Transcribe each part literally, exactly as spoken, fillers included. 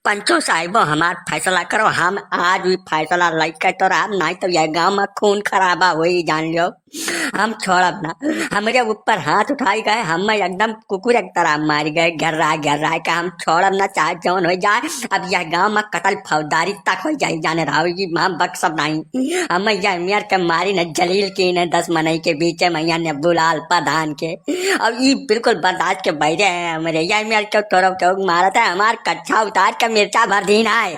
पंचो साहिबो, हमार फैसला करो, हम आज भी फैसला लइके तो रहब, नाहीं तो यह गाँव में खून खराबा होई, जान लियो। हम छोड़ब ना, हमरे ऊपर हाथ उठाई गए, हम एकदम कुकुर एक तरह मारी गए, घेर्रा घेर्रा के हम छोड़ब ना, चाहे जौन हो जाए। अब यह गाँव में कतल फौजदारी तक हो जाए, जाने रहो, ये हम बख्शब नहीं। हम यह मेर के मारी न जलील की न दस मनई के बीच में यहाँ नेबूलाल प्रधान के, अब ई बिल्कुल बर्दाश्त के बहरे हैं हमरे। यह मेर के तोरो के मारत है, हमार कच्छा उतार के मिर्चा भर दीन है।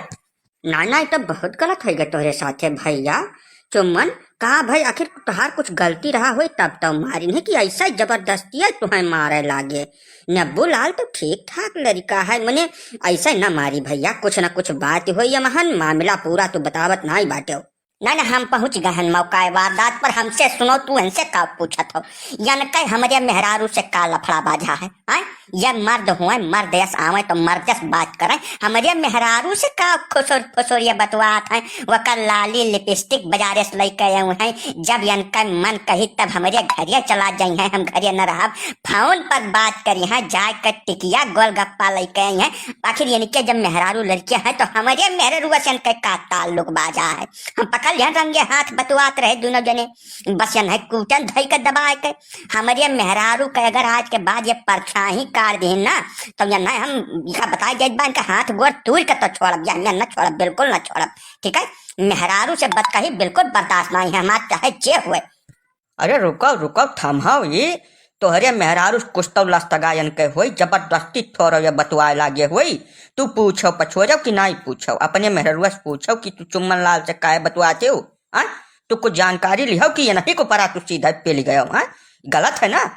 ना, ना, ई तो बहुत गलत होइ गए तोहरे साथे भैया। चुम्मन, का भाई, आखिर तोहार कुछ गलती रहा होई तब तो मारिन है कि ऐसा जबरदस्ती है तुहें मारे लागे। नेबूलाल तो ठीक ठाक लड़का है, मने ऐसा न मारी भैया, कुछ न कुछ बात होई, ये महान मामला पूरा तू बतावत नाई बाटे। ना, ना, हम पहुँच गए हैं मौका वारदात पर, हमसे सुनो, तू इनसे का पूछत हो? यनके हमरे मेहरारू से का लफड़ा बाझा है, हैं? ये मर्द हुए, मर्द यस आवे तो मर्द यस बात करें। हमरे मेहरारू से का खुसुर फुसुर ये बतवात हैं? वकर लाली लिपस्टिक बाजारे से लइके आए हैं। जब यनके मन कही तब हमरे घरे चला जाई हैं, हम घरे न रहब। फोन पर बात करी हैं, जाए के टिकिया गोलगप्पा लइके आई हैं। आखिर यनके जब मेहरारू लड़कियां हैं तो हमरे मेहरारू से यनके का ताल्लुक बाझा है? हम पकड़ लिया रंगे हाथ बतवात रहे दोनों जने। बस यनहे कूटन धई के दबाए के। हमरे मेहरारू के अगर आज के बाद ये परछाई काट दीन ना, तो यनहे हम इका बताए जाइत बा, इनका हाथ गोड़ तूर के तो छोड़ब, या न छोड़ब, बिल्कुल न छोड़ब। ठीक है, मेहरारू से बतकही बिल्कुल बर्दाश्त नहीं है हमार, चाहे जे हुए। अरे रुको, रुको, थम्हव, ई तोहरे मेहरारू से कुछ तो लस्तगायन के होई, जबरदस्ती थोरो ये बतवाए लागे होई। तू पूछो पछोरो कि नाई पूछो, अपने मेहरारू से पूछो कि तू चुम्मन लाल से काहे बतवाते हो? हाँ? तू कुछ जानकारी लिहो कि ये नहीं को परा तू सीधा पेली गयो, हाँ? गलत है ना?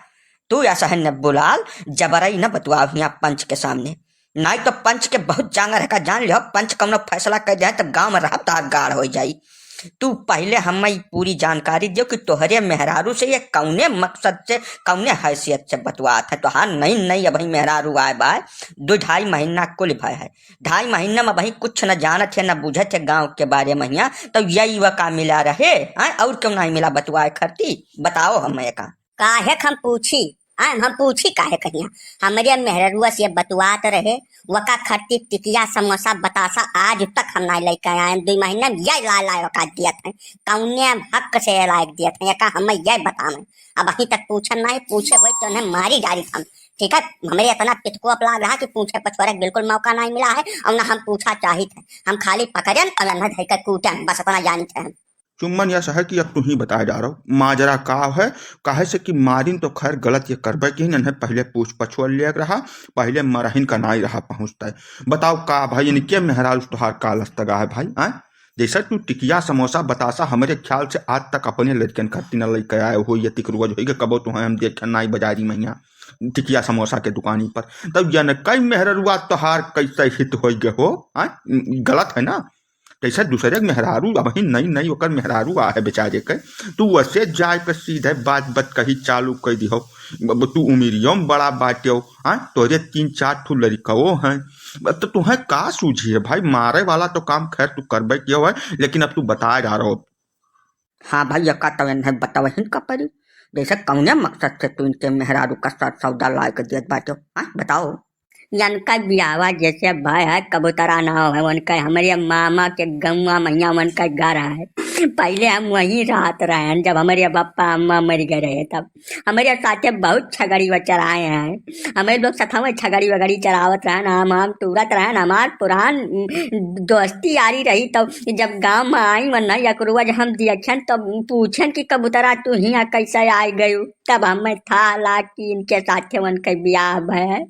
तू ऐसा है नेबूलाल, जबरई न बतवाओ हियाँ पंच के सामने। नाई तो पंच के बहुत जांगर है का, जान लिहो, पंच कौनो फैसला कर दे तब गांव में रहब तार गाड़ हो जाई। तू पहले हमें ई पूरी जानकारी दियो कि तोहरे मेहरारू से ये कौने मकसद से, कौने हैसियत से बतवात है। तोहार नई नई अबही मेहरारू आए बाय, दो ढाई महीना कुल भय है। ढाई महीना में अबही कुछ न जानत है, न बूझत है गांव के बारे में हियाँ, तो यही वका मिला रहे, हाँ? और क्यों नहीं मिला बतवाए खरती? बताओ हमें का। काहे क हम पूछी? हाँ, हम पूछी काहे कहिया? हमरे मेहररुआ से बतुआत रहे, वका खरती टिकिया, समोसा, बतासा आज तक हम नाई लइके आए। दुई महीना में यह लाए लाए वका दियत हैं। कौने हक से ये लायक दियत हैं, एका हमें यह बतावें। अबहीं तक पूछन नाई, पूछे होई तो उन्हें मारी डारी हम। ठीक है, हमरे इतना पितकोप लाग रहा कि पूछे पछोरे के बिल्कुल मौका नाई मिला है और ना हम पूछा चाहित है। हम खाली पकड़न और ना धर के कूटन, बस इतना जानित है हम। चुम्मन, यह है कि अब तू ही बताए जा रहो, माजरा का है? काहे से कि मारिन तो खैर गलत ये करबे की, इन्हें पहले पूछ पछोर लिया रहा, पहले मरहिन का नाई रहा पहुँचता है। बताओ का भाई, इनके मेहरारू से तोहार का लस्तगा है भाई, हाँ? जैसे तू टिकिया, समोसा, बतासा हमरे ख्याल से आज तक अपने लड़कन खातिर न लेके आए हो, ये तिक रोज होई के कबो तुम्हें हम देखे नाई बाजारी में यहाँ टिकिया समोसा के दुकानी पर। तब यनकई मेहररुआ तोहार कैसे हित होई गए हो, हाँ? गलत है ना? जैसे दूसरे के मेहरारू, अबही नई नई ओकर मेहरारू आ है बेचारे के, तू वसे जाए के सीधे बात बतकही चालू कर दिहो। अब तू उमिरियो में बड़ा बाटे हो, हाँ, तोरे तीन चार ठो लड़िकवो हैं, अब तो तुम्हें का सूझी है भाई? मारे वाला तो काम खैर तू करबे कियो है, लेकिन अब तू बताए जा रहो। हाँ भाई, यका तो इन्हें बतावहिन का परी, जैसे कौने मकसद से तू इनके मेहरारू का साथ सौदा लाए के दियत बाटे हो, हाँ, बताओ। यनका बियाहवा जैसे भाई है, कबूतरा नाव है उनका, हमरे मामा के गौवा मैया उनका घर है। पहले हम वहीं रहत रहन, जब हमरे पप्पा अम्मा मर गए रहे तब। हमरे साथे बहुत छगड़ी व चराए हैं, हमरे लोग साथ में छगड़ी वगड़ी चरावत रहन, आम आम तूरत रहन। हमार पुरान दोस्ती यारी रही, तब जब गाँव में आई वन ना, एक रोज हम देखन तब पूछन कि कबूतरा तू हियाँ कैसे आए गयू, तब हमें था ला कि इनके साथे उनके बियाह है।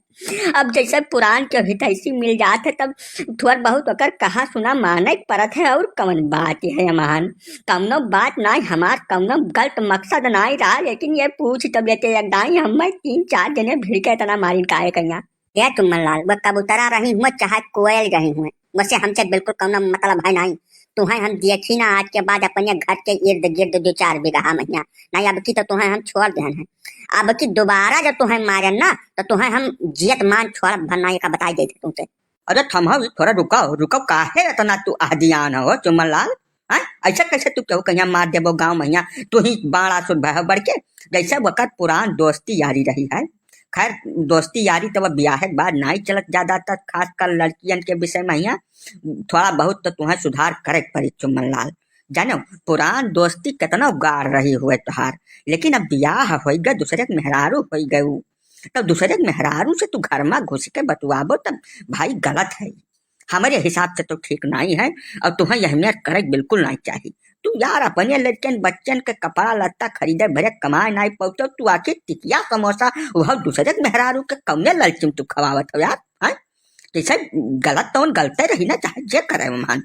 अब जैसे पुरान के हितैषी मिल जात है, तब थोड़ बहुत ओकर कहा सुना माने के परत है, और कवन बात है महान? कवनो बात नाई, हमार कवनो गलत मकसद नाई रहा, लेकिन ये पूछ तब लेते एक दाई हमें तीन चार जने भिड़ के इतना मारिन काहे कहिया। ए चुम्मन लाल, वो कबूतरा रही हुए चाहे कोयल रही हुए, वसे हमसे बिल्कुल कवनो मतलब है नाई। तुहें हम देखी ना आज के बाद अपने घर के इर्द गिर्द दो चार बीघा महीना। नाई, अब की तो तुहें हम छोड़ देन है। अब की दोबारा जब तुहें मारन ना, तो तुहें हम जियत मान छोड़ब भर ना, एका बताई देते तुमसे। अरे थम्हव, थोड़ा रुको, रुको, काहे इतना तू आदियान हो चुम्मन लाल? हैं? ऐसा कैसे तू केहू कहिया मार देबो गाँव मइया? तू ही बाड़ा सुध भय बढ़ के, जैसे वकर पुरान दोस्ती यारी रही है। खैर, दोस्ती यारी तब बियाह के बाद नाई चलत ज्यादातर, खासकर लड़कियन के विषय में हियाँ थोड़ा बहुत तो तुहें सुधार करे के पड़ी चुम्मन लाल। जानो, पुरान दोस्ती केतना गाढ़ रही हुए तोहार, लेकिन अब बियाह होई गए, दूसरे के मेहरारू होई गए उ, तब दूसरे के मेहरारू से तू घर में घुस के बतुआबो तब भाई गलत है। हमरे हिसाब से तो ठीक नाई है, और तुहें यह मेर करे बिल्कुल नाई चाही। तू यार अपने लड़कन बच्चन के कपड़ा लत्ता खरीदे भरे कमाए नाई पहुँचो, तू आखिर टिकिया समोसा वह दूसरे के मेहरारू के कौने ललचिम तू खवावत हो यार, हैं? जैसे गलत तौन गलते रही ना, चाहे जे करे मन।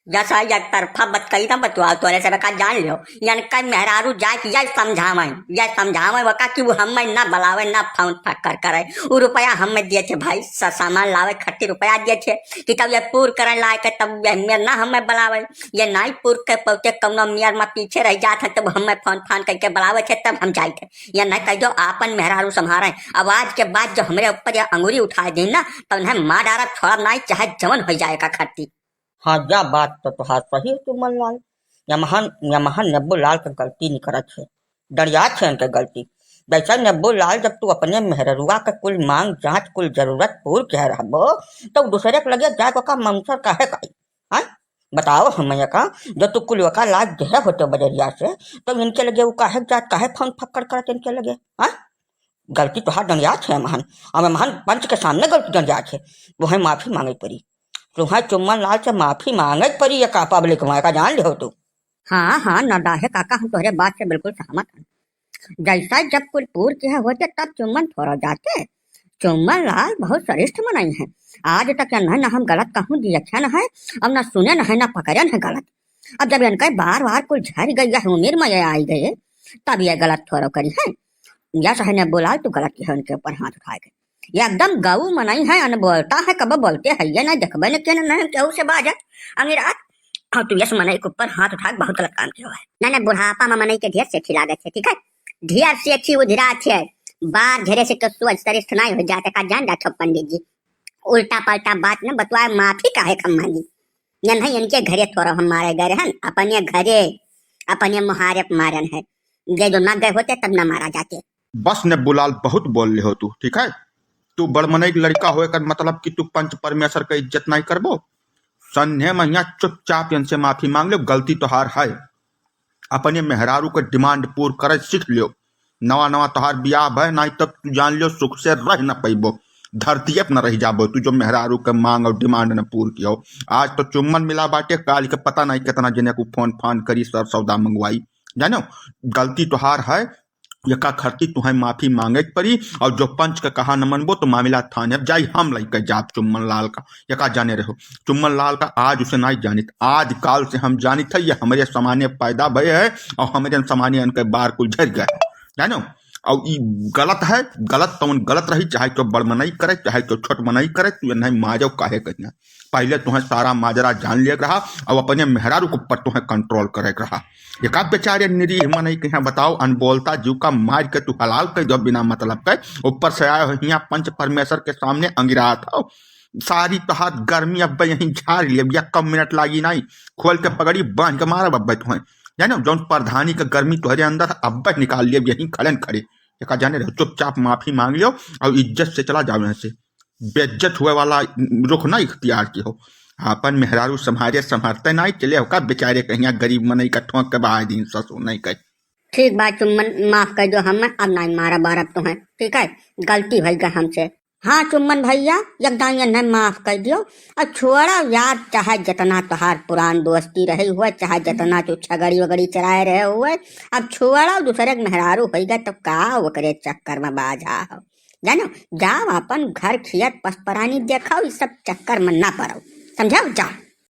जैसा एक तरफा बतकही ना बतुआओ, तोरे से बेकार जान लियो। यनका मेहरारू जाए कि यह समझावे, यह समझावे वका कि वो हमें ना बुलावे, ना फोन फक्कर करे। वो रुपया हमें दिए थे भाई, स-, सामान लावे खट्टी रुपया दिए थे कि तब ये पूर करे लाए के तब ये मेर ना हमें बुलावे। ये नाई पूर के पौते कौनो मेर में पीछे रह जात है, तब हमें फोन फान करके बुलावे थे, तब हम जाए थे। ये नहीं कह दो आपन मेहरारू संभारे। अब आज के बाद जो हमरे ऊपर ये अंगुरी उठाए दी ना, तो उन्हें मार डारब, छोड़ब नाई, चाहे जवन हो जाए का खट्टी। हाँ, या बात तो तोहार सही है चुम्मन लाल। यमहन, यमहन नेब्बू लाल के गलती निकरत है, डरियात है इनके गलती। जैसा नेब्बू लाल, जब तू अपने मेहररुआ के कुल मांग जांच, कुल जरूरत पूर के रहबो, तो दूसरे के लगे जाए का मंशर काहे का आई? हाँ? बताओ हमें का, जब तू कुल वका लाज देहे होते बजरिया से, तो इनके लगे वो काहे जात, काहे फोन फक्कड़ करत इनके लगे? हाँ? गलती तोहार डंडियात है महन, अब महन पंच के सामने गलती डंडियात है, तुहें माफी मांगे पड़ी, तुहें चुम्मन लाल से माफी मांगे पड़ी, ये का पब्लिक में का जान लिहो तू। हाँ, हाँ, नदाहे काका, हम तोहरे बात से बिल्कुल सहमत हैं। जैसा जब कुल पूर किया होते तब चुम्मन थोड़ा जाते। चुम्मन लाल बहुत श्रेष्ठ मनई है, आज तक यन्है ना हम गलत कहूँ दियखन है, अब ना सुने न है ना पकड़न है गलत। अब जब इनके बार बार कुल झर गई है, उम्र में ये आई गए, तब ये गलत थोड़ा करी है। या सही ने बोला, तू गलत किया उनके ऊपर हाथ उठाए के। ये एकदम गऊ मनई है, अनबोलता है, कब बोलते है ये ना, देखबे न के ना, ना केहू से बाजत। अंगिरात, और तू यस मनई के ऊपर हाथ उठा के बहुत गलत काम किया है। ना, ना, बुढ़ापा में मनई के ढेर सेठी लागत है, ठीक है? ढेर सेठी उधिरात है। बार झरे से तो सोच श्रेष्ठ नहीं हो जाते का, जान जात हो पंडित जी। उल्टा पलटा बात न बतवाए, माफी काहे कम मांगी? ये नहीं इनके घरे थोड़ा हम मारे गए रहन, अपने घरे, अपने मुहारे पे मारन है। ये जो ना गए होते तब ना मारा जाते। बस नेब्बू लाल, बहुत बोल ले हो तू, ठीक है? तू बड़ मनई के लड़का होए कर मतलब कि तू पंच परमेश्वर का इज्जत नहीं करबो? संध्या महिया चुपचाप इनसे माफी मांग ले, गलती तोहार है। अपने मेहरारू के demand पूर करे सीख लियो। नवा नवा तोहार बियाह भय, नाई तब तू जान लियो सुख से रह न पैबो, धरती पे न रह जाबो तू, जो मेहरारू के मांग और demand न पूर कियो। आज तो चुम्मन मिला बाटे, काल के पता नहीं कितना जने को फोन फान करी, सर सौदा मंगवाई। जानो, गलती तोहार है, यका खरती तुहें माफी मांगे के पड़ी, और जो पंच का कहा न मनबो तो मामला थाने अब जाई, हम लइके जाब चुम्मन लाल का। यका जाने रहो, चुम्मन लाल का आज उसे नहीं जानित, आज काल से हम जानित है, ये हमरे समाने पैदा भय है और हमरे समाने इनके बार कुल झर गए, जानो। और ई गलत है, गलत तवन गलत रही, चाहे तो बड़ मनई करे, चाहे तो छोट मनई करे, तू नहीं मारो काहे कहिया। पहले तुहें सारा माजरा जान लिया रहा, और अपने मेहरारू के ऊपर तुहें control करे रहा। एका बेचारे निरीह मनई के यहाँ बताओ, अनबोलता जीव का मार के तू हलाल कर दो बिना मतलब के, ऊपर से आए हो हियाँ पंच परमेश्वर के सामने अंगिरात हो। सारी तोहार गर्मी अब यहीं झाड़ लिए, या कम मिनट लागी नहीं, खोल के पगड़ी बांध के मारब अब तुहें। जानो, जौन प्रधानी का गर्मी तुहरे अंदर अब निकाल लिए, यहीं खड़े न खड़े। एका जाने रहो, चुपचाप माफी मांग लियो और इज्जत से चला जाओ यहाँ से। बेइज्जत हुए वाला रुख ना इख्तियार की हो। आपन मेहरारू संभारे संभारते नहीं चले, ओका बेचारे कहिया गरीब मनई का ठोंक के बहाय दीन ससुर नहीं कहे। ठीक बा चुम्मन, माफ कर दो हमें, अब नहीं मारा बारब तुहें, ठीक है? गलती भई गा हमसे। हाँ चुम्मन भैया, एकदम इन्हें माफ कर दियो। अब छोड़ा यार, चाहे जितना तोहार पुरान दोस्ती रही हुए, चाहे जितना तू छगड़ी वगड़ी चराए रहे हुए, अब छोड़ा, दूसरे के मेहरारू होई गए, तब का ओकरे चक्कर में बाझा हो? जानो, जाओ अपन घर खियत पसपरानी देखाओ, ई सब चक्कर में ना पड़ो, समझाओ? जाओ।